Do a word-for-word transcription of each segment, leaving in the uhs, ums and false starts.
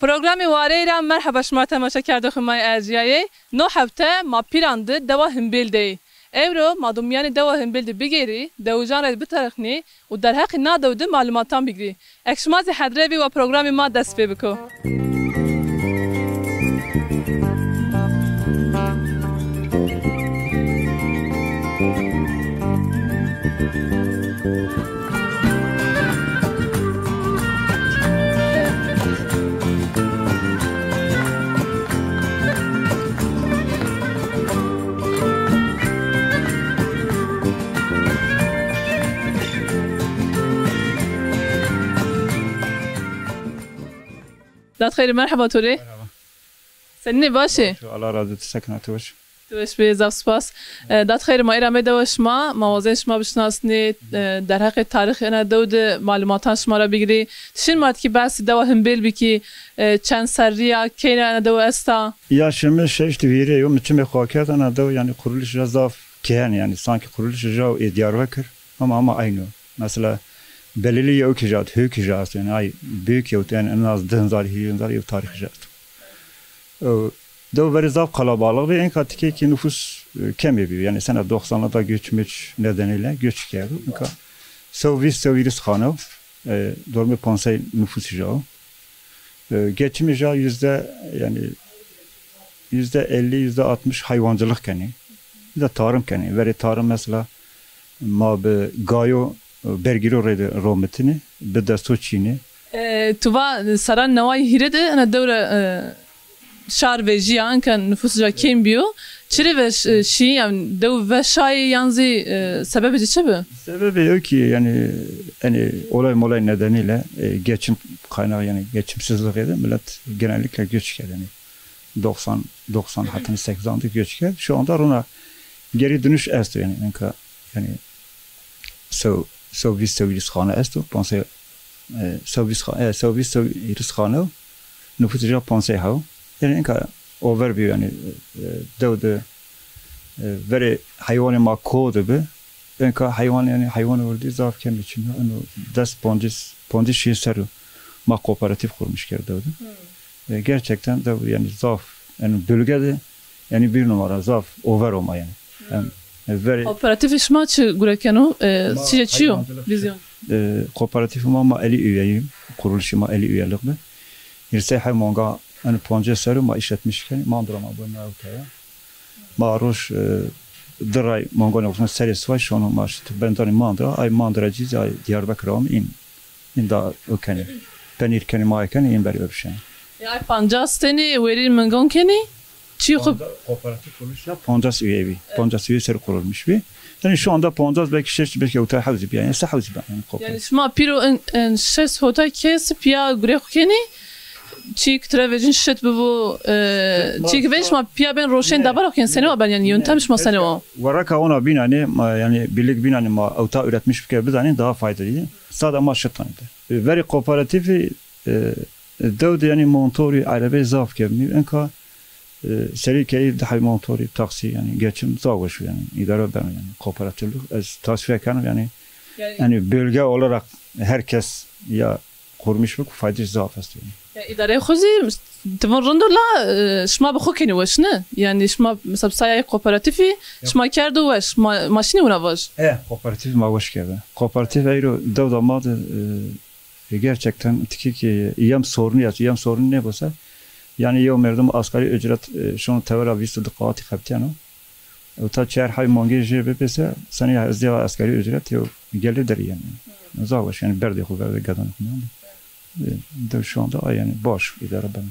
Programê Wareyî ra merheba şima temaşekerdoxê ma yê ercîyayê. No hefte ma Pîran de dewa Himbêl de yê. Ewro ma do mîyanê dewa Himbêl de bigêrî, dewijan ra bitarixnî û derheqê na dew de malumatan bigirî. Eke şima zî hedre bî wa programê ma dest pê biko. Dad xeyrî, merheba to rê. Merheba. Senîn ê, baş ê? Baş o, Allah razı olsun, sekna, tu baş. Tu weş bê, zaf spas. E, dad xeyrî, ma êr amey dewa şima, ma wazên şima bişinasnê, e, derheqê tarîxê ena dew de malumatan şima ra bigirî. Ti şin ma tikî behsê dewa Himbêl bikî, e, çend serrî ya, keyna ena dew esta? Yaşımı şeşt û hîrê yo, mi çimê xo kerd ena dew, yanî kuruluşî ra zaf kehn, yanî sankî kuruluşî ra ê Diyarbekir, ama ama aynı. Mesela Beliliye o kî jat, hü kî jat, yanî ay büyük yewt, yanî en az di hezar, hîrê hezar yew tarîxî jat. E, dew verê zaf kalabalix bî, enka tikê kî nufus, e, kemê bî. Yanî sena doksanlı da göç möç nedeniyle göç kerdo. Enka sew vîst, sew hîris xane, e, dormê pansey nufusî ja o. E, geçimî ja yüzde, yanî yüzde elli, yüzde altmış hayvancılık kenî. Bir de tarım kenî. Verê tarım mesela ma bi gayo, e, bergîro rê de romitinî, bi desto çînî. E, tu va, e, serran neway hîrê de ena dew ra, e, şar vejîya, enka nufus ja kêm bîyo. Çi rê ve ş-, e, şî, yanî dew veşayî yan zî, e, sebebê ci çi bi? Sebebi o ki yanî, yanî olay molay nedeniyle, e, geçim kaynağı, yanî geçimsizliği de millet genellikle göç kerdî. Yanî doksan, doksan hatta seksen de göç kerd. Şu anda rona geri dönüş esto yanî. Enka yanî sew, sew vîst, sew hîris xane esto. Pansey, e, sew vîst xa-, e, sew vîst, sew hîris xane, nufus ja pansey haw. Yanî enka over bî yanî, e, dew de, e, verê heywanê ma ko de bi. Enka heywan, yanî heywan werdî zaf kemî çin. Eno des, pancês, pancês şêst serr o ma kooperatif kurmuş kerd dew de. E, gerçekten de yanî zaf, yanî bölge de yanî bir numara zaf over o ma yanî. Yanî, e, verê... Kooperatifê şima çi gure keno? E, ma çi çi yo? Hayvancılık. Vizyon. E, kooperatifê ma, ma elli üyeyî, kuruluşî ma elli üyelik bi. Hîrsey hay manga, yanî pancês serr o ma işletmiş kenî. Mandra ma bo newtaya. Ma roj, e, di ray manganê xo serê siway şono ma şit bendanê mandra, ay mandra cî zî ay Diyarbekir amî în, în da o kenî. Penîr kenî, ma kenî, în berî o bişenî. Ya, ay pancas tenî werî mingan kenî? Çi xo... Pancas, kooperatif kurulmuş ya, pancas üye bî. Evet. Pancas üye ser kurulmuş bî. Yanî şu anda pancas, belki şeş, belki ewta hewzî bî. Yanî se hewzî bî. Yanî kooperatif. Yanî şima pîro în, în şeş hota kes pîya gurê xo kenî? Çîk tira vejin şit bibo, e, çîk vejin şima pîya bên roşên debara xo kenî, senî wa ben, yanî yöntem şima senî wa? Wereka ona bînanê, ma, yanî birlik bînanê ma ewta üretmiş bike bidanê daha faydalı. Sada ma şit tanî de. E, verê kooperatîfî, e, dew de yanî montorî erebey zaf kevnî. Enka, e, serî keyî di hay montorî taksî yanî geçim zaf weş o yanî. Îdare beno yanî kooperatiflik. Ez tasfiye keno yanî, yanî bölge olarak herkes ya kurmuş bik, faydası zaf esto yanî. Ya, îdareyê xo zî ti vun rind o la, e, şima bi xo kenî weş, ne? Yanî şima mesela bi sayayê kooperatîfî şima kerdo weş, ma, ma şinî wina vaj? E, kooperatîf ma weş kerdo. Kooperatîf eyro dewda ma de, e, e, gerçekten tikî ki yem sorunu ya, yem sorunu ne bose, yanî yew merdim asgari ücret, e, şono tewera vîst û di qawatî xebitîyeno. Ewta çar hay mangê jê bibê se, senî ez dê asgari ücret yew gelir derî yanî. Zaf weş yanî berdê xo verde, gedanê xo nîyandê. E, de şu anda ay yanî baş îdare beno.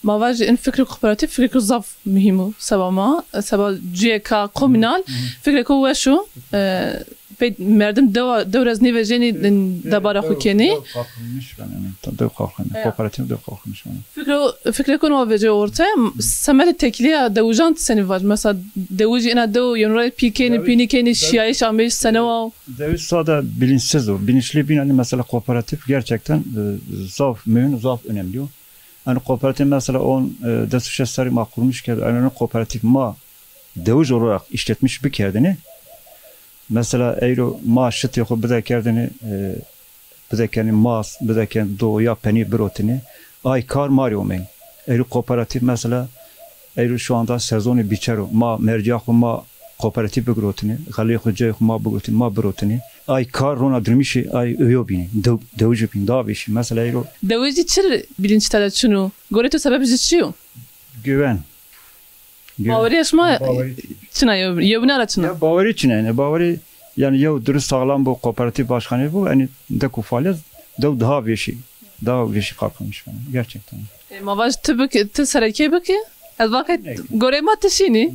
Ma vajî in fikrê kooperatîf fikrêko zaf muhîm o seba ma, seba cuyêka komînal fikrêko weş o. E, pey merdim dewa, dew ra zî nêvejênî debara xo kenî. Dew, dew, dew kalkınmış ben yanî. Dew kalkınmış. Evet. Kooperatif dew kalkınmış yani. Fikro, fikrêko no vecê orte, semedê tekîlîya dewijan ti senî vaj? Mesela dewijî ena dew yeno ra pî kenî, pî nîkenî, şîyayîş ameyîş sene wa? Dewiş sade bilinçsiz o. Bilinçli bîn yanî mesela kooperatif gerçekten, e, zaf mühim, zaf önemli o. Yanî kooperatif mesela on, e, des û şeş serrî ma kurmuş kerd. Yanî kooperatif ma dewij olarak işletmiş bikerdinî. Mesela eyro ma şitê xo bide kerdinî, e, bide kenî mas, bide kenî do ya penîr birotinî. Ay kar ma rê omeyî. Ero kooperatif mesela, ero şu anda sezonê bîçer o. Ma mercîya xo ma kooperatif bigirotinî, xelê xo cayê xo ma bigirotinî, ma birotinî. Ay kar rona dirmîşî ay oyo bînî, dew-, dewicî bînî, da vêşî. Mesela ero Dewicî çi bilinç tede çin o? Gorê to sebeb jî çi yo? Güven. Güven. Bawerîya şima Bawerî. Çin a, yew-, yewbîna ra çin a? Ya bawerî çin a, yanî bawerî, yanî yew dirust sağlam bo, kooperatif başkanı bo, yanî dek û faaliyet dew daha vêşî, daha vêşî kalkınmış yani, gerçekten. E, ma vaj ti bik-, ti serekê bikî, ez vake gorê ma ti şînî.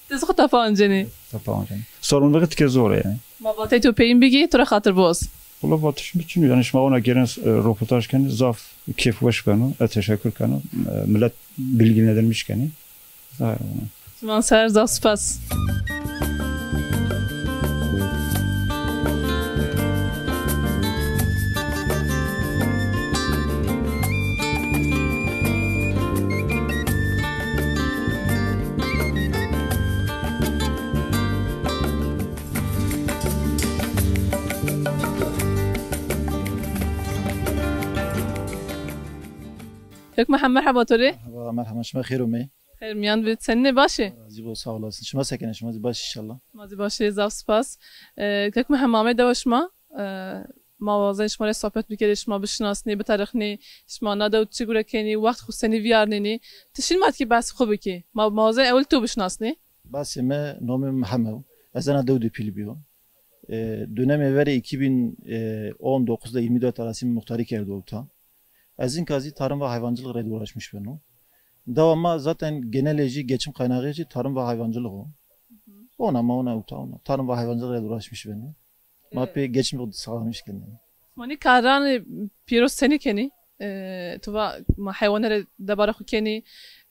Ti zî xo tepa ancenî. Tepa ancenî. Sorumluluk tike zor yani. Ma vatey to peyîn bigî, to ra xatirboz. Wala vatişim çin o. Yani şima ona gelen, e, röportaj kenî, zaf keyfweş beno, e, teşekkür keno. E, millet bilgilendirilmiş kenî. Zahir ona. Şima ser, zaf spas. Kek Mihemed, merheba to rê. Merheba, merheba, şima xêr omey. Xêr miyan bî, senîn ê, baş ê? Razî bo, sağ olasın. Şima se kenê, şima zî baş inşallah. Ma zî baş ê, zaf spas. E, Kek Mihemed, ma amey dewa şima. E, ma wazayê şima rê sohbet bikerê, şima bişinasnê, biterixnê, şima na dew çi gure kenî, wext xo senî vîyarnenî. Ti şîn ma tikî behsê xo bikî. Ma, ma wazayê ewil to bişinasnê. Behsê mi, nomê mi Mihemed o. Ez ena dew de pîl bîyo. E, dönemê verê iki bin on dokuz ile yirmi dört arası muhtarî kerdo ewta. Ez inka zî tarım ve hayvancılık rê de uğraşmış beno. Dewa ma zaten genelê jî geçim kaynağı jî tarım ve hayvancılık o. Ona ma ona ewta ona. Tarım ve hayvancılık rê de uğraşmış beno. Ma pê geçim sağlamış kenî. Ma nî karanê pêro senî kenî? E, tu va ma heywane rê debara xo kenî.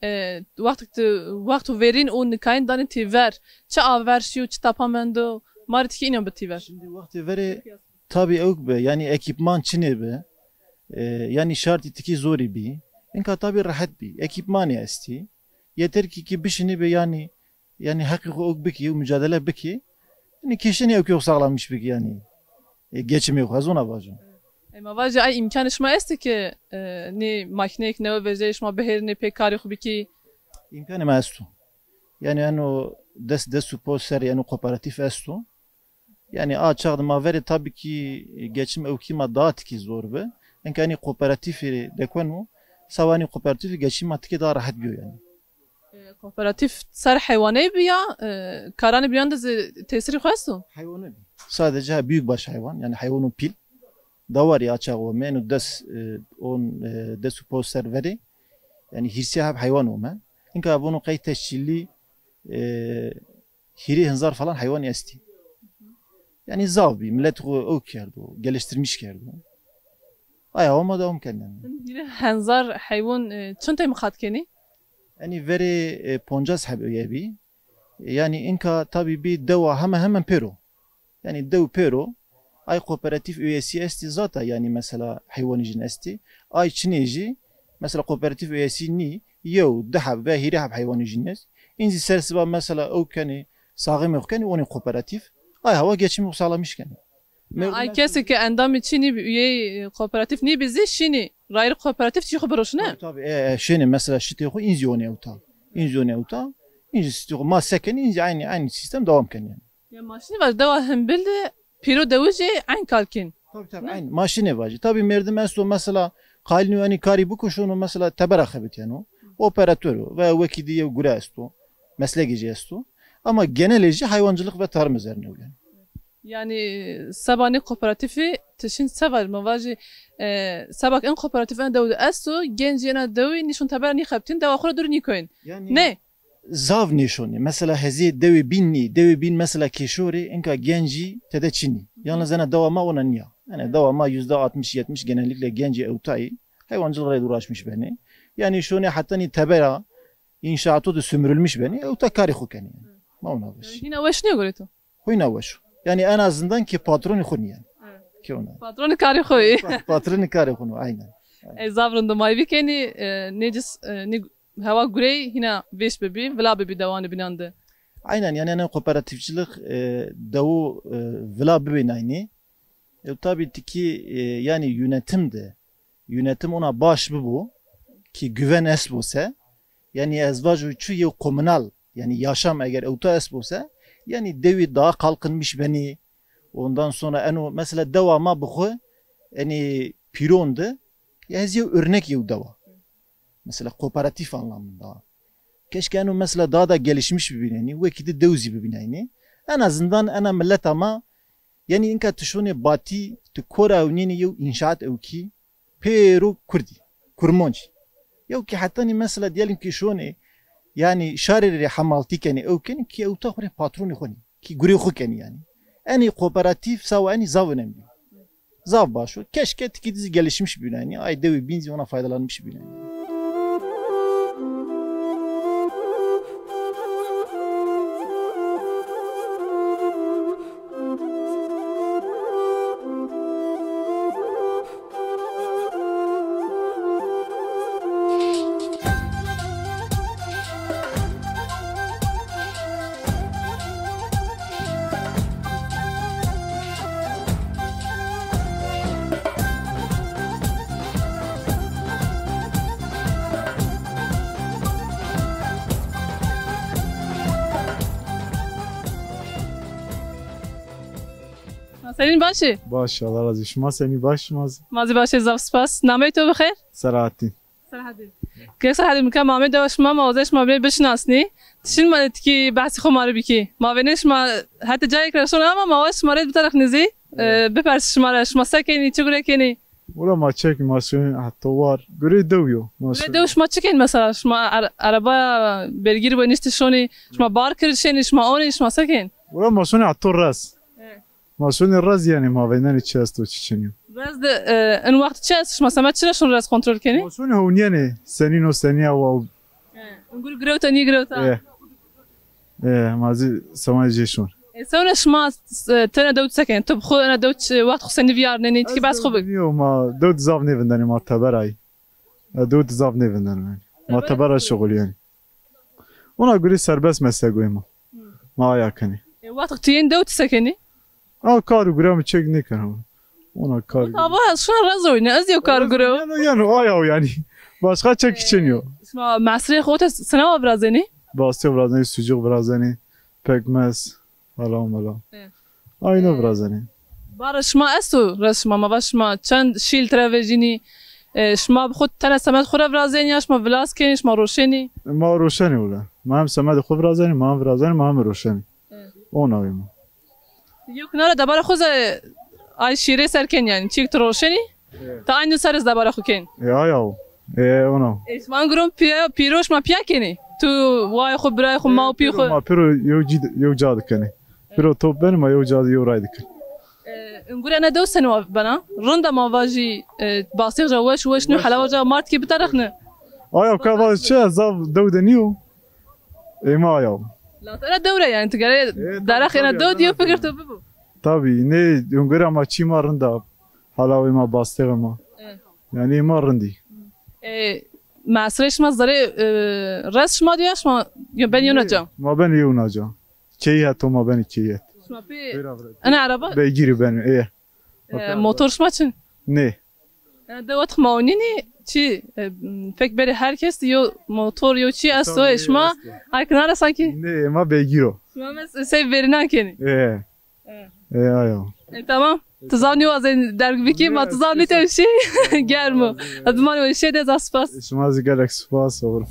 E, wextik tu, wexto verîn û nikayîn danê têver. Çi aver şîyo, çi tapa mendo? Ma rê tikî înan bi têver. Şimdi wextê verê tabî ewk bi, yanî ekîpman çinê bi. E, yanî şartî tikî zorî bî. Inka tabî rehet bî. Ekîpmanî estî. Yeter ki, ki bişinî bi, yanî, yanî heqî xo ewk bikî, mücadele bikî. Yanî kişinî ewkê xo sağlamış bikî yanî. E, geçimê xo, ez ona vajo. E, ma vajî ay îmkanê şima estî ki, e, nê makîneyêk newe vejeyê şima bihêrnê pê karê xo bikî? Îmkanê ma esto. Yanî eno des, des û poz ser, yanî kooperatif esto. Yanî a çax de ma verê tabî kî geçim ewkî ma daha tikî zor bi. Enka enî kooperatifî dekeno, sawa enî kooperatifî geçim ma tikê daha rehet bîyo yanî. E, kooperatif ser heywaney bi ya, e, karanê bîyan de zî tesîrî xo esto? Heywaney bi. Sadece ha büyükbaş hayvan, yanî heywanû pîl. Dawarî a çax o meno des, e, on, e, des û poz ser verê. Yanî hîrsî heb heywan ome. Inka vono qey tescîllî, e, hîrê hezar falan heywanî estî. Yanî zaf bî, milet xo ewk kerdo, geliştirmiş kerdo. Aya homa dewam kenî yanî. Hîrê hezar heywan, e, çintey miqat kenî? Yanî verê, e, poncas heb öye bî. E, yanî inka tabî bî dewa hemen hemen pêro. Yanî dew pêro, ay kooperatif üyesi estî zata, yanî mesela heywanî jin estî. Ay çinê jî, mesela kooperatif üyesi nî, yew, di heb ve hîrê heb heywanî jin est. În zî ser siba mesela ewk kenî, saximê xo kenî, onî kooperatif. Ay hawa geçimê xo sağlamış kenî. Ay kesê ke endamê çî nîbî, üyeyê, e, kooperatif nîbî zî şînî rayîr kooperatif çî xo biroşne? Tabî, tabî, e, e, şênê mesela şitê xo în zî onî ewta. În zî onî ewta. În zî şitê xo ma se kenî, în zî eynî, eynî sîstem dewam kenî yanî. Ya ma şinî vaj dewa Himbil de pêro dewijê eyn kar kên. Tabî, tabî, eyn. Ma şinê vajî. Tabî merdim esto mesela qalînî yanî karî biko şono mesela tebera xebitîyeno. Operator o veya wekî di yew gure esto. Meslekê jî esto. Ama genelê jî hayvancılık ve tarım üzerine o yanî. Yanî seba nê kooperatîfî ti şîn seba ma vajî, e, seba ke in kooperatîf ena dew de esto, gencî ena dewî nîşon tebera nîxebitîn, dewa xo ra dûrî nîkoyên. Yanî nê? Zaf nêşonî. Mesela hezê dewê bîn nî. Dewê bîn mesela Kêşorî, inka gencî tede çinî. Yalnız ena dewa ma ona nîya. Yanî dewa ma yüzde altmış yetmiş genellikle gencî ewtayî. Hayvancılık rê uğraşmış benî. Yanî şonê heta nî tebera înşaatû de sömürülmüş benî. Ewta karê xo kenî yanî. Ma ona vajî. Hîna weş nîyo gorê to? Xo hîna weş o. Yanî en azından ki patronî xo nîyen. Evet. Ki ona. Patronî karê xo yê. Pa-, patronî karê xo no, aynen. Ey zaf rind o, ma vî kenî, e, nêcis, e, nê hewa gurey hîna vêş bibî, vila bibî dewanê bînan de. Aynen, yanî, yanî kooperatifçilik, e, dewu, e, vila bibînaynî. E, tabii ki, e, yanî yönetim de, yönetim ona baş bibo, ki güven esbo se, yanî ez vajo çi yew komunal, yanî yaşam eger ewta esbo se, yanî dewî daha kalkınmış benî. Ondan sonra eno mesela dewa ma bi xwu, yanî pîron de, ya ez yew örnek yew dewa. Mesela kooperatif anlamında. Keşke eno mesela daha da gelişmiş bibînenî, wekî di dew zî bibînenî. En azından ena mileta ma, yanî inka ti şonê Batî, ti kora ewnîyenî yew înşaat ewkî, pêro kurdî, kurmonc. Yew ki hetanî mesela diyelim ki şonê, yanî şarê rê hemaltî kenî, ew kenî ki ewta xwu rê patronê xwu nî, ki gurê xwu kenî yanî. Enî kooperatif sawa enî zaf önemli. Zaf baş o. Keşke tikî di zî gelişmiş bînenî. Ay dewî bîn zî ona faydalanmış bînenî. Senîn baş ê? Baş, Allah razî. Şima senî, baş şima zî? Ma zî baş ê, zaf spas. Nameyê to bi xêr? Selahattin. Selahattin. Kek Selahattin, mi ke ma amê dewa şima, ma wazê şima bê bişinasnî. Ti şin ma tikî behsî xo ma rê bikî. Ma vênê şima hetê cayêk ra şona ama ma waz şima rê biterixnî zî. E, bipersî şima ra, şima se kenî, çi gure kenî? Wela ma çek, ma şonî heta war. Gurê dew yo. Ma Gurê şonî. Dew şima çi kenî mesela? Şima are-, arabaya bergîr weniştî şonî, şima bar kir şenî, şima onî, şima se kenî? Wela ma şonî heta rez. Evet. Ma şonî rez yanî ma vênenî çi esto çi çinî yo. Rez de, e, in wext çi est? Şima semed çi ra şon rez kontrol kenî? Ma şonî hewnîyenê senîn o senî ya wa. E, in gurî girewta nîgirewta. E. E, ma zî semed jê şon. E, sewre şima, e, tena dewt se kenî? Tu bi xwu ena dewt, e, wext xwu senî vîyarnenî? Tikî bes xwu bik. Nîyo, ma dewt zaf nêvindenî, ma teber ay. E, dewt zaf nêvindenî yanî. Ma teber ay şuxulîyenî. Ona gurî serbest meslegoyê ma. Ma aya kenî. E, wext tu yên dew ti se kenî? A kar û gure mi çek nêkeno. Ona kar. Tava ez şuna rez oyne, ez yew kar gure. Yeno, yeno, aya o yanî. Başka çek için yo. Şima mesrê xo te sinawa virazenî? Bastê virazenî, sucuk virazenî, pekmez, falan falan. Evet. Ayna virazenî. Bara şima esto, rez şima, ma va şima çend şîl tira vejînî, e, şima bi xwu tena semed xwu ra virazenî ya şima vilas kenî, şima roşenî? Ma roşenî wile. Ma hem semedê xwu virazenî, ma hem virazenî, ma hem roşenî. Evet. O nawê ma. Yew kinare debara xwu ze ay şîrê ser kenî yanî. Çîk tu roşenî, evet, ta aynî ser iz debara xwu kenî. E, aya o. E, ona. E, şima guron pîya, pîro şima pîya kenî. Tu wayê xwu, birayê xwu, e, ma û pî xwu. Ma pîro yew cî, yew ca dikenî. Piro top benî, ma yew ca di yew ray dikin. E, ungure ena dew senî wa bena? Rind a ma vajî, e, Bastêx ca weş weş nîyo, helawa ca mart kî biterixne. Aya ka vajî çi, zaf dew de nîyo. Ê ma aya. Latera dew ra yanî tu gere, e, derexê ena dew di yew fikir to bibo. Tabî, nê ungure ma çî ma rind a. Helawê ma, bastêxê ma. E. Yanî ê ma rindî. E, mesrê şima zerê, e, rez şima di ya şima benî yewna ca? Ma benî yewna ca. Keyî heto ma benî keyî het. Şima pê ena araba? Beygîrî benî, ê. E, motor şima çin? Nê. Ena dew wext ma onînî çi, e, fek berê her kes yo motor yo çi esto, e, şima ay kinare sankî? Nê, ma beygîr o. Şima mes sey verînan kenî? E. E. E, ayo. E, tamam. Tu zaf nîwazên derg bikî, ma tu zaf nîtewşî. Germ o. Ez ma weşîye de, zaf spas. Şima zî gelek spas, sağ olun.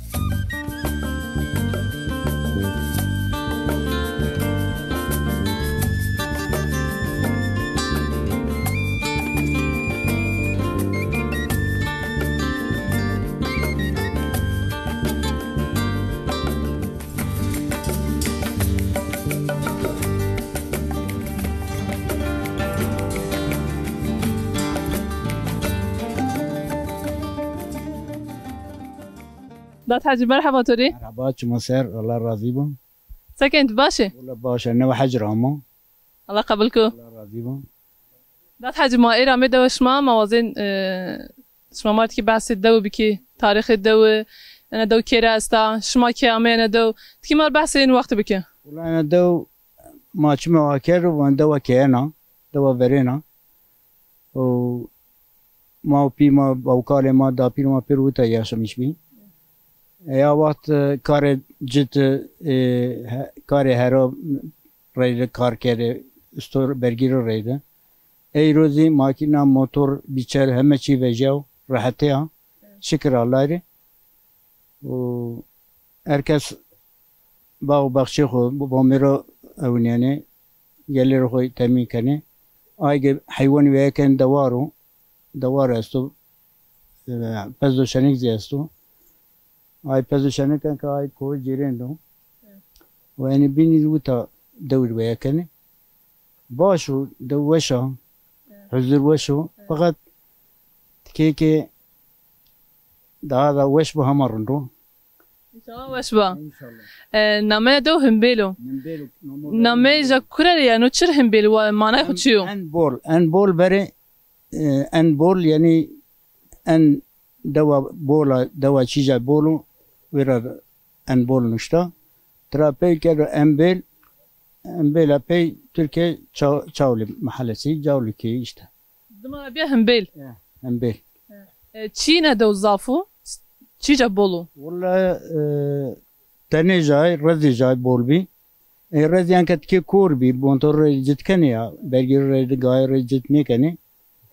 Dat Hecî, merheba to rê. Merheba, çima ser, Allah razî bo. Se kenî, tu baş ê? Wela baş a, newe hec ra amo. Allah qebul ko. Allah razî bo. Dat Hecî, ma êr amê dewa şima, ma wazên, e, şima ma tikî behsê dew bikî, tarîxê dewi, ena dew kê ra esta, şima kê amê ena dew, tikî ma rê behsê ên wextî bikî. Wela ena dew ma çimê wa kerd û wan dewa keyena, dewa verêna. Û ma û pî ma, bawkalê ma, dapîr ma pêro wita yaşamış bî. E, ya wext, e, karê cit, e, he-, karê hera reyde kar kerdê, istor bergîrî reyde. Eyro zî makîna, motor, bîçer, heme çî vejyaw, rehetî ya. Şikir Allahî rê. Û her kes bax û baxçê xo, bomêro ewnîyenê, gelêrê xo temîn kenê. Ay ke heywanî weye kenê dewar o, dewar esto, e, pez û şenik zî esto. Ay pez û şenik enka ay koyê cêrên de. Û enê bînî zî wita dewir weye kenê. Baş o, dew weş a, huzur weş o. Feqet tikê ke daha da weş bo hema rind o. Înşallah weş ba. Înşallah. E, nameyê dew Himbêl o. Himbêl o, nameyê ja kure rê yeno, çir Himbêl wa, manayê xo çi yo? En bol, en bol verê, e, en bol, yanî en dewa bol a, dewa çîja bol o, wira en bol nuşta. Tira pey kerdo Embêl, Embêla pey Tirke Ça-, Çawlî mahallesi, Cawlî köyü işte. Dima ra bîya Himbêl. E, Himbêl. E, çî ne dew zaf o? Çîca bol o? Wella, e, tenê jay, rezî jay bol bî. E, rezî enka tikê kor bî, motor rê cit kenê ya, bergîrî rê, gayê rê cit nêkenê.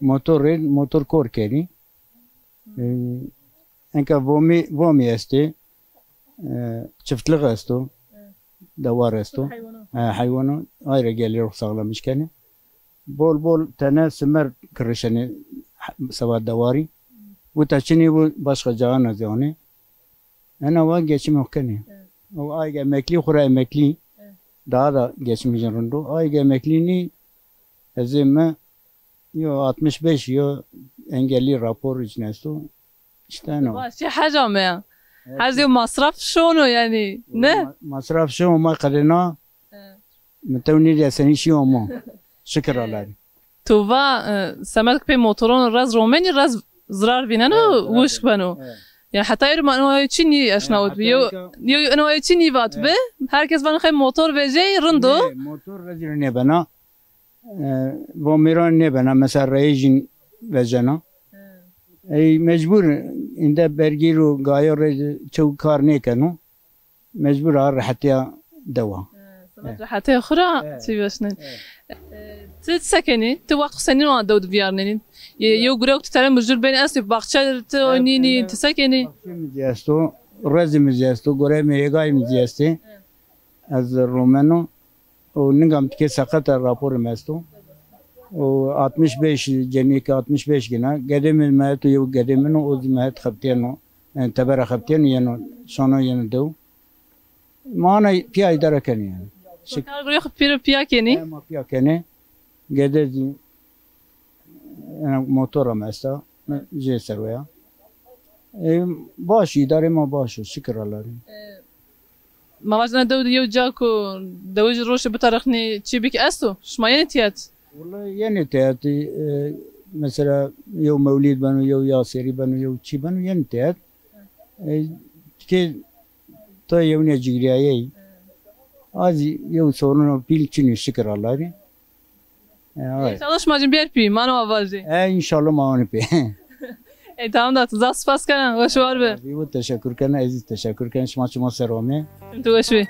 Motor rê, motor kor kenê. E, enka vomî, vomî estê, e, çiftlik esto, dewar esto. Heywan o. E, heywan o, ay rê gelêrê xo saxlamiş kenê. Bol bol tene simer kirişenê seba dewarî. Wita çinî bu başka cayana zî onê. Ena wa geçim xo kenê. Evet. O ay emeklî, xo ra emeklî. Evet. Daha da geçimî rind o. Ay emeklî nî, ez ê mi yo altmış beş, yo engelî rapor için esto. İşte eno. Baş, çi hec ameya. Evet. Her zî masraf şono yanî, ne? Ma-, masraf şono ma qedêna. Evet. Mi tew nêdîya senî şîyo mo. Şikir Allahî. To va, e, semed ke pê motoron rez romenî, rez zirar vîneno, wişk beno. Evet. Ya heta êro ma eno çî nî eşnawit bi. Yew, yew eno çî nî vat bi. Her kes vano xey motor vejey rind o. Nê, motor rezîl nêbena. E, vomîran nêbena. Mesela reyê jîn vejena. Ey mecbur, inde bergîr û gayo rê çew kar nêkeno. Mecbur a rehetîya dewa. He, semed rehetîya xo ra çî vêşnenî. E, ti se kenî? Ti wext xo senîn wana dew de vîyarnenî? Ye-, yew gurewk ti tene mijûr benî esto, baxçe ti oynînî, ti se kenî? Baxçe mi zî esto, rezî mi zî esto, goreyê mi, hêgayê mi zî estê. Ez romeno. Û ninga mi tikê seqet a, raporê mi esto. Û altmış beş, cemîyê ke altmış beş gina. Gedê mi, mi het o, yew gedê min o, o zî mi het xebitîyeno. Yanî tebera xebitîyeno, yeno, şono yeno dew. Ma ana pîya îdare kenê yanî. Şik- Kar gurê xo pîr û pîya kenî? E, ma pîya kenê. Gede zî, yanî motora mi esta. Mi jê ser o ya. E, baş, îdarê ma baş o, şikir Allahî. E, ma vajî ena dew de yew ca ku dewij roşê bitarixnî çî bik esto? Şima yenê tîyet? Wellahî yenê tîyet. E, mesela yew mewlîd beno, yew yaserî beno, yew çî beno, yenê tîyet. E, tikê to yewnê cigrîyayey. A zî yew sorun o pîl çinî, şikir Allahî. E, ay. Înşallah şima cî bîyer pî, ma no vajî. E, înşallah ma onî pî. E, tamam da, zaf spas kena, weş war be. Teşekkür kena, ez zî teşekkür kena, şima çimo ser ome. Tu weş bî.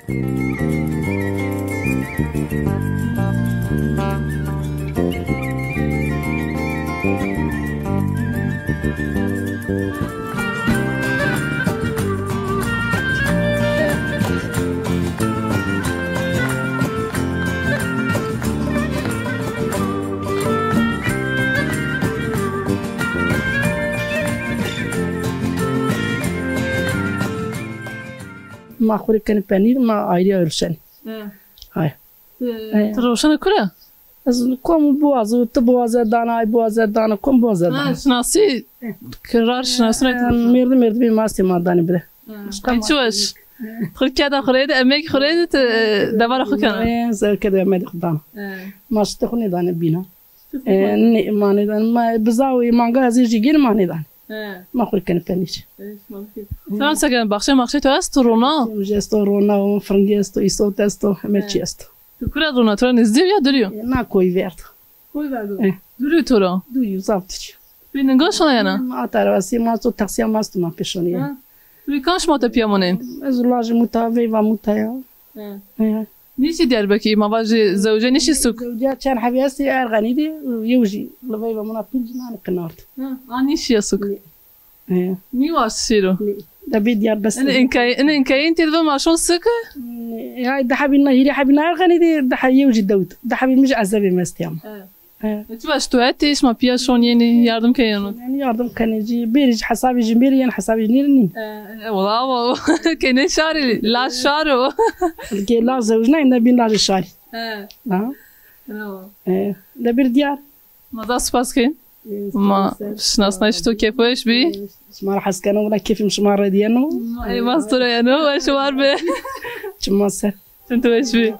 Ma xo rê kenê penîr, ma ayrî ayrî ruşenê. He. Hay. Ti, ti roşena kure? Ez kom biwazo, ti biwaze dana, ay biwaze dana, kom biwaze dana. Ha, şinasî, kirar şinasî. Merdim, merdim, mastê ma danî bide. Ha. Çi weş. Xo keda xo rê de, emek xo rê de, ti, e, dewara xo kena. E, ez keda emek xo dana. E. Ma şitê xo nêdanê bîna. E, nê, ma nêdanê. Ma bizawê manga ez ê jî gêrî, ma nêdanê. He. Ma xo rê kenê penîr. Selam seke, baxçe maxçe to esto, rona? Baxçe mi jî esto, rona o, firingî esto, îsot esto, heme çî esto. Tu kure rona, to ra nizdî yo ya dûrî yo? E, na koyî verd. Koyî verd o. E. Dûrî yo to ra? Dûrî yo, zaf dûrî yo. Pî ninga şona yena? Ma ata ra wastî, ma to taksiya ma sto ma pê şonî ya. Ha. Tu kam şima te pîya monên? Ez lajê muta, veyva muta ya. Ha. Ya. Nîşî Diyarbekir, ma vajî zewce nîşî suk? Zewciya çend hebî estî Erxenî de, yew jî li veyva muna pîl jî nani qinard. Ha, a nîşî ya suk? Nî. He. Nî was şêro. Nî. De bê diyar bes. Ene inkay-, ene inkayên têr ve ma şon sik? Nî. Ya de hebî na, hîrê hebî na Erxenî de, de he-, yew jî dewt. De hebî mij ezebê mestiyam. He. He. E, çi baş tu hetê, şima piya şon yenî, yardım kenî yeno? Yanî yardım kenê jî, bêrî jî hesabê jî, bêrî yen hesabê jî nêrî nîn. E, e, wala, wala. Kenê şarî, la şar o. Ke la zewjnayê, ne bîn lajê şarî. He. Ha? Bravo. E, de bir diyar. Ma zaf spas kên. E, Ma spas. Şinasnayîş to kêfweş bî. E, şima ra hes keno, wina kêfim şima re diyeno. Ey, ma stura yeno, weş war be. Çima ser. Çim tu weş bî.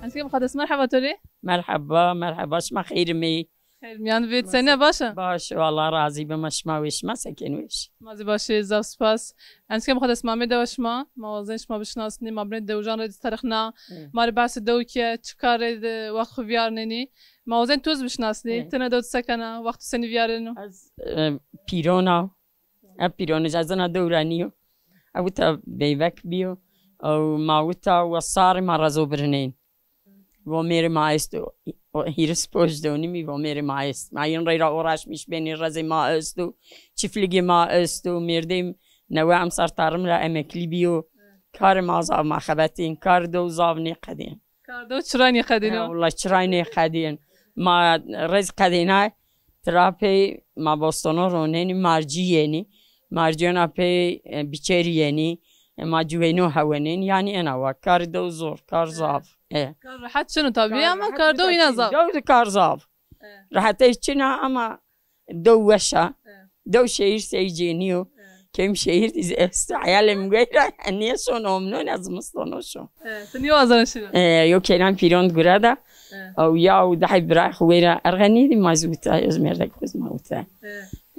Enske muqaddes, merheba to rê. Merheba, merheba, şima xeyr imî. Xeyr miyan vêt, senî ya, baş a? Baş, Allah razî bima, şima weş, şima se kenî, weş? Ma zî baş ê, zaf spas. Enske muqaddes, ma amê dewa şima, ma wazen şima bişinasnî, ma binê dewijan rê dî tarixna, Hı. ma rê behsê dew ke, çi kar rê de wext xwu vîyarnenî. Ma wazen to zî bişinasnî, Hı. tine dew se kena, wext senî vîyareno? Ez, e, pîron a. E, pîronij ez ina dew ra nîyo. E, wita beyvek bîyo. Ew ma wita wa sarê ma rezo birinên. Vomêrê ma esto. O, hîris poj donîmî vomêrê ma est. Ma yin reyra uğraşmış benî, rezê ma esto. Çiftligê ma esto. Mêrdêm newe emsar tarım ra emeklî bîyo. Karê ma zaf ma xebetên. Kar dew zaf nêqedên. Kar dew çiray nêqedîno? He, wulay çiray nêqedîn. Ma rez qedînay, tira pey ma bostono ronenî, marcî yenî. Marcîyona pey, e, biçerî yenî. E, ma ciweyno hewenên. Yanî ena wa. Kar dew zor, kar zaf. E. Kar rehet çin o tabî, ama kar dew îna zaf. Dew de kar zaf. E. Rehetey çin a ama Dew weş a. He. Dew şehîr sey cênî yo. He. Kêm şehîr dî zî esto. Eyalê mi weyra nêşon, omnon ez zimiston o şon. He, ti nêwazena şina? E, yo kênan pîron gure da. He. Ew ya û dehê birayê xwu weyra Erxenî dî ma zî wita, ez mêrdek xwu zî ma wita.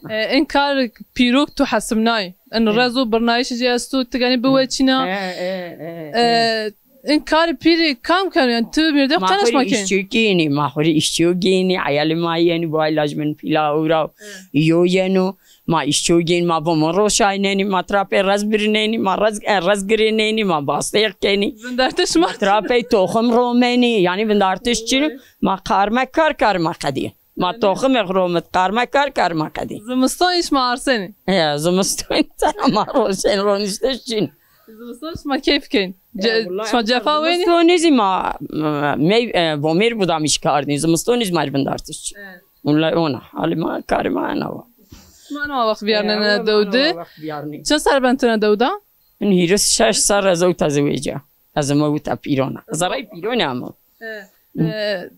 He. E, in kar pîrok tu hesimnay. In He. rezo birnayişî jî esto, ti genî biweçîna. He, he, he, he. E, In karê pîrî kam keno? Yanî ti mêrdê xo qena şima kên? Ma xwu rê îşçî gênî, ma xwu rê îşçî gênî, eyalê ma yenî, bu ay laj min pîla ewra yo yeno. Ma îşçî gênî, ma vomon roşaynenî, ma tira pê rez birinenî, ma rez, e, rez girênenî, ma bastêx kenî. Vindartiş ma. Ma tira pey toxim romenî, yanî vindartiş çin o, ma karme kar karê ma qedî. Ma toximê xo romit, karme kar karê ma qedî. Zimiston îş ma arsenî. Ya, zimiston sana ma roşen roniştiş çin. Zimiston şima keyf kên. Ce-, E, wulay şima cefa wenî? Zimistonî zî ma, m-, mey-, e, vomêr budamîş kardîn. Zimistonî zî ma rê vindartiş çin. Evet. Wulay ona. Halê ma, karê ma ena wa. Şima ena wa wext vîyarnena dew de? Wext vîyarnî. Çend serr ben tine dew da? Min hîris şeş serr ez ewta zewêca. Ez ema wita pîrona. Zerrey pîrone ama. E, e,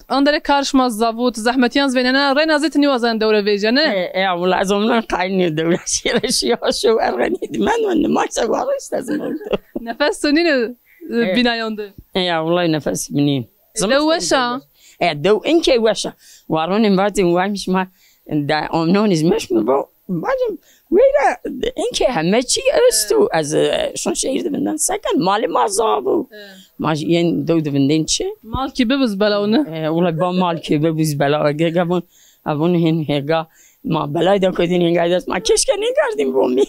Anderê kar şima zaf û ti zehmetîyan zî vênena, reyna zî ti nîwazena dew ra vêjena, ne? E, e, wila ez omnon qayîl nîyo dew ra şêre şîya şo Erxenî dî mendo, nimaj se wareşt ez mendo. Nefes to nîno, e, bînayan de? E, ya, wila nefes mi nîn. E, dew weş a? E, dew inkê weş a. Waronên vatên waymiş ma de omnon îz meş mi bo. Bacım, weyra inkê heme çî esto. Ez, e, şon şehîr de vindan seken, malê ma zaf o. E. Ma jî yên dew de vindên çi? Mal kî bibiz belaw ne? E, wulay ba mal kî bibiz belaw. Ge-, ge vun, e, vun hin hêga. Ma belay de kodîn hêga dest. Ma keşke nêkerdîn vomîr.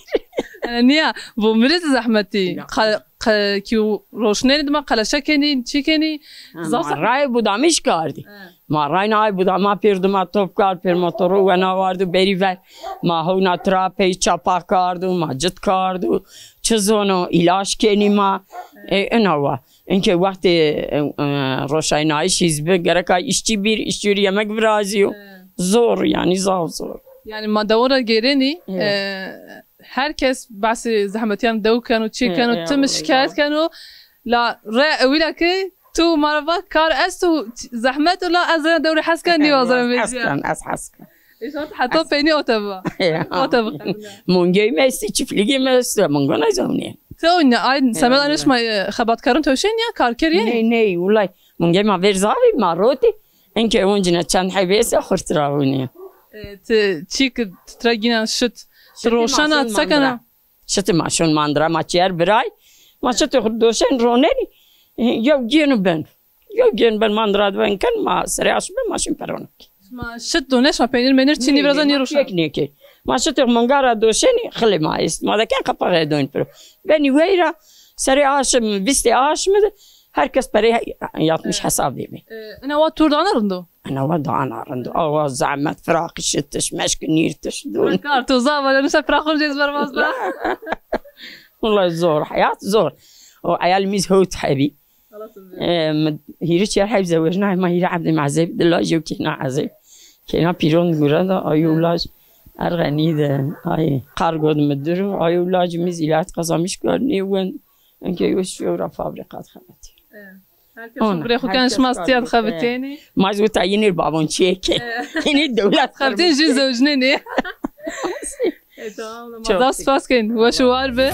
E, nîya, vomîrê zî zehmetî. Ya. Qe-, qe-, kî roşnenî dima qeleşe kenî, çi kenî? Ha, zaf ma rayê budamîş kardî. E. Ma rayna ay buda, ma pêr dima top kard, pêr motoro wena wardo berî ver. Ma hewna tira pey çapa kardo, ma cit kardo. Çi zono, îlaç kenî ma. E, ina wa. Inkê wextê, e, e, roşaynayîşî zî bi, gereka îşçî bîr, îşçî rê yemek virazîyo. Zor, yanî zaf zor. Yanî ma dewan ra gêrenî, e, her kes behsê zehmetîyan dew keno, çi keno, timi şikayet keno. La re ewîla ke tu ma ra va kar esto, zehmet o, la ez zana dew rê hes ken, nîwazena vêjîya. Ez hes ken, ez hes ken. Îşte heta peynî ote va. Ya. Ote va. Mongeyê mi estî, çiftligê mi estî, mongo nêzewne. Ti oynî, ay semed anê şima, e, xebatkarin tewşenî ya, karkerî yenî? Ney, ney, wulay. Mungê ma ver zavî, ma rotî. Enke oncine çend hebê se xurt ra oynî. E, ti çî ki ti tira gîna şit, ti roşena, ti sekena? Şitî ma şon mandira, ma çiyer biray. Ma şitî xu doşen ronenî. E, yew gênu ben. Yew gên ben mandira di ben ken, ma serê aşme ma şin peronik. Ma şit done, şima peynir menir çinî, viraza nêroşen. Yek nêkê. Ma şitê mangara doşenî, xilê ma est. Ma de ken qapaxê doyn piro. Benî weyra, serê aşm, vîstê aşmi de her kes perê yatmış hesabê mi. E, ina wa tur dana rindo? Ina wa dana rindo. Awa zahmet, firaq, şitiş, meşk, nîrtiş, dûn. Kar to zava, nişe firaq xo cez bermaz da. Wulay zor, heyat zor. O eyal mîz hewt hebî. E, mi hîrê çer heb zewecnay, ma hîrê ebdê mi ezeb, di laj yew kêna ezeb. Kêna pîron gure de, ayo laj erxenî de, ay, kargo de müdürüm, ayo laj mi zîlayet kazanmış kar, nêwen, enke yo şiyo ra fabrîkat xebetî. E, her kes gure xu ken, şima stiyat xebitênî. Ma zî wita yinî babon çiyê ke. Yinî dewlet xebitên jin zewcnenî. E, tamam, ma zaf spas ken. Weş û war bi.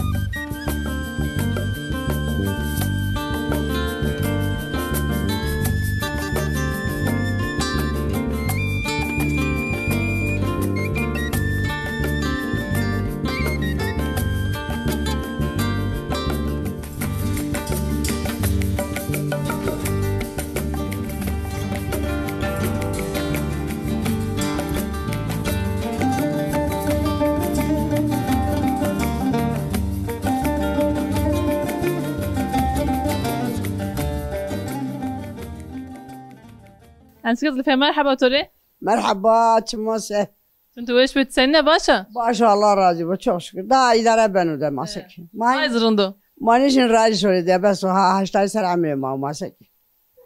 Enskî Zilfîye, merheba to rê. Merheba, çima se? Çim tu weş bî, senîne, baş a? Baş, Allah razî bo, çok şükür. Daha îdare beno de ma se kî. Ma ez rind o. Ma nîşin rayî şorê de, bes o, ha, heştay ser emrê ma, ma se kî.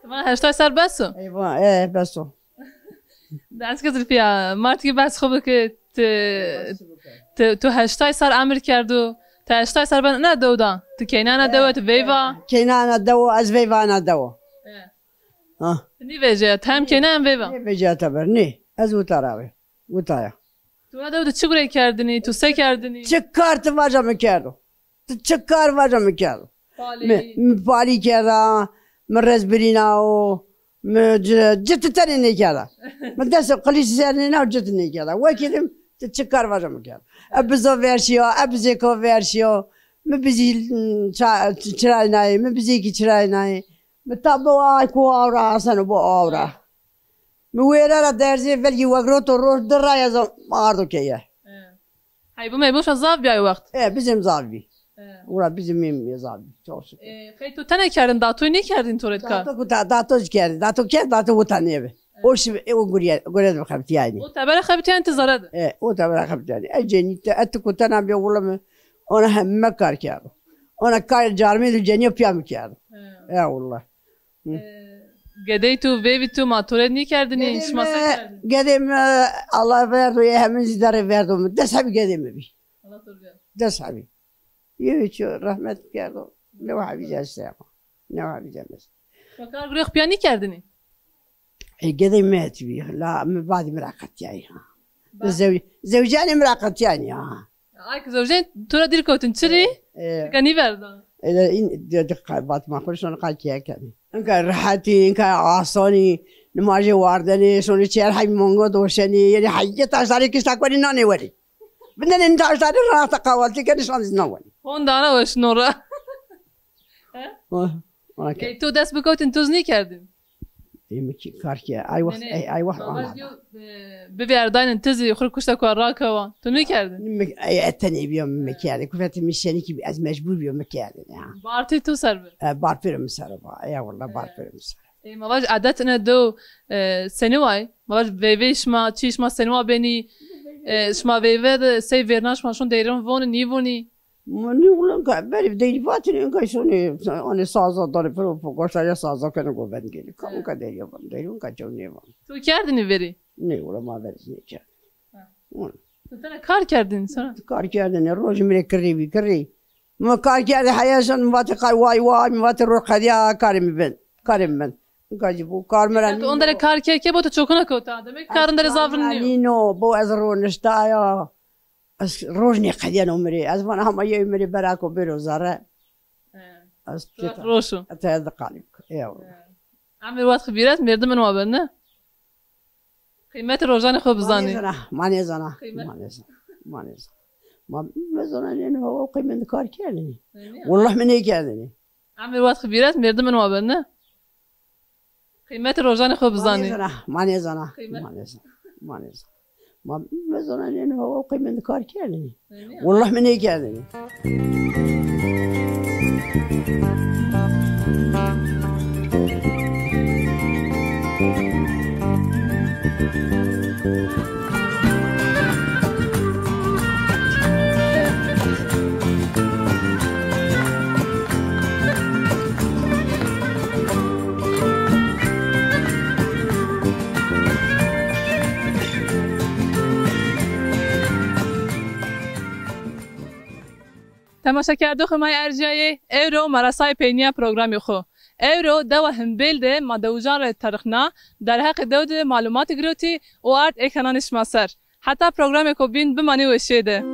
Ti vana heştay ser bes o? Eyvah, e, bes o. Enskî Zilfîye, ma ti kî bes xo bike, ti, ti, tu heştay ser emir kerdo, ti heştay ser ben ina dew da, ti keyna ina dewe, ti veyva. Keyna ina dewo, ez veyva ina dewo. E. Ha. Ti nîvejîya, ti hem keyna hem veyva? Nîvejîya teber, nî. Ez wita ra vê. Wita ya. Tu ina dew de çi gurey kerdinî, tu se kerdinî? Çi kar ti vaja mi kerdo? Ti çi kar vaja mi kerdo? Palî. Mi, mi palî kerda, mi rez birîna o, mi ci, citi tenê nêkerda. Mi dest qilî ser nêna û citi nêkerda. Wekî dim, ti çi kar vaja mi kerdo? E bizo ver şiyo, e bizêko ver şiyo. Mi bizî, ça, çiraynayê, mi bizêkî çiraynayê. Mi ta bo ay ku awra, aseno bo awra. Mi wêre ra derzê velgî wegroto roj di ra ya zam ardo keye. E. Heybû meybû şa zaf bî ay wext. E, bizim zaf bî. E. Ura bizim mîm zaf bî. Çok şükür. E, qey tu tene kerdin, datoy nêkerdin to rê kar? Dato ku da-, dato zî kerdin. Dato kerd, dato wita nêbi. E. O şi, e, o gurye, gure de xebitîyanî. O tebere xebitîyanî ti zere de. E, o tebere xebitîyanî. E, cenî te, e, ti ku tena bîya wula mi, ona heme kar kerdo. Ona kar carmê de cenîya pîya mi kerdo. E. E, wula. Hı. E, gedey tu, veyvî tu, ma to rê nîkerdinî, şima se kerdin? Gedê mi, Allah verdo, yê hemin zî derê verdo mi. Des hebî gedê mi bî. Allah to rê. Des hebî. Yê çi rehmet kerdo. Ne hebî zî estê ama. Ne hebî zî estê. Ma kar gurê xu pîya nîkerdinî? E, gedê mi het bî. La mi badî mi ra qetîyayî ha. Ba- Zew-, zewcîyanê mi ra qetîyanî ha. Ay ki zewjên to ra dîr kewtin, çi rî? E. Nika nîverda. E, de, in, de, de, ka-, bat ma xo şon qal kîye kenî. Inka rehetî, inka asanî, nimajê wardenê, şonê çer hay mongo doşenî, yenî hay yê taşdarî kişta konî nanê werî. Bindenê taşdarî rahata kahvaltî kenî, şan zî nan wenî. Honda ra weş no ra. He? Ona, ona ke. Ey, to dest bikewtin, to zî nêkerdin? Ê mi kî kar ke, ay wext, ey, ay wext ana. Bivî erdaynin ti zî xwu rê kuşta ku rakewa. Tu nêkerdin? Mi, ey, e, tenê bîyo, mi kerdê. Kufetê mi şenikî bî, ez mecbur bîyo, mi kerdin ya. Bar tê to ser bi? E, bar pêro mi ser ba. Ya willa, bar pêro mi ser. Ê, ma vaj edet ine do, e, senî way? Ma vaj veyvê şima, çî şima senî wa benî? E, şima veyve de sey vêrna şima şon deyrin vonî, nîvonî? Ma nî wulin ka berî deyî vatî nê, inka sonê, onê saza danê piro, goştarîya saza kenê govend gelî. Ka inka derîya van, derî inka çew nêvan. Tu kerdinî verî? Nê wula ma verî nêkerd. Ha. Wula. Tu tene kar kerdin sana? Kar kerdinê, rojî mi rê kirrî bî, kirrî. Mi kar kerdê heya şan, mi vatê qay way way, mi vatê roj qedîya karê mi ben. Karê mi ben. Inka jî bo kar mi ra nîno. Tu ondere kar ke ke bo tu çokuna kewta. Demek kar ondere zaf rind nîyo. Nîno, bo ez roniştaya. Ez roj nêqedîyeno mi rê. Ez vana hema yewê mi rê berako bêro zere. Ez Roş o. Te de qalî bik. Eyvallah. Emir wat xibîret, merdim in wa bende. Qîmetê rojanê xo bizanî. Ma nêzana, ma nêzana. Qîmet. Ma nêzana. Ma nêzana. Ma nêzana, nê, nê, o qîmetê kar kerdinî. Wallah mi nêkerdinî. Emir wat xibîret, merdim in wa bende. Qîmetê rojanê xo bizanî. Ma nêzana, ma nêzana. Qîmet. Ma nêzana. Ma nêzana. Ma nêzana, nê, nê, o qîmetê kar kerdinî. Wallah mi nêkerdinî. Temaşekerdoxê ma yê erjîyayê, ewro ma resayê peynîya programê xo. Ewro dewa Himbêl de ma dewijan rê terixna, derheqê dew de malumatî girotî û ard ê kenanê şima ser. Heta programêko bîn bimanê weşîye de.